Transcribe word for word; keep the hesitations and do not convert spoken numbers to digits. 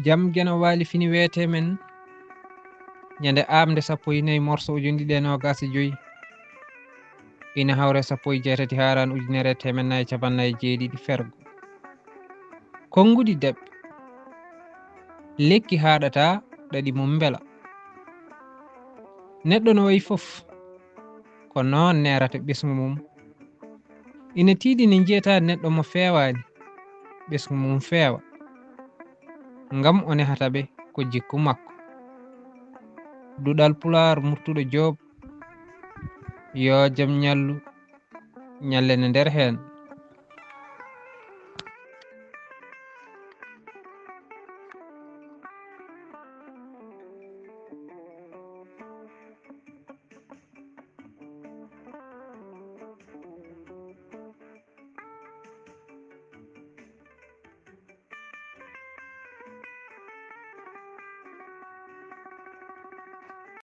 Jam Geno Waali fini weete men ñande aamnde sappo e nayi morso ujunɗiɗi e noogaas e joy, ina hawre sappo e jeetati haaran ujunere e teemen nayi e capannay e jeeɗiɗi fergo. Konnguɗi deɓɓe, lekki haaɗata ɗaɗi mum mbela. Neɗɗo no wayi fof, ko noon neerata ɓesngu mum. Ina tiiɗi nde njiyata neɗɗo mo feewaani, ɓesngu mum feewa, ngam o nehata ɓe ko jikku makko. Duɗal Pulaar Murtuɗo Joob, yo jam ñallu, ñallene nder heen.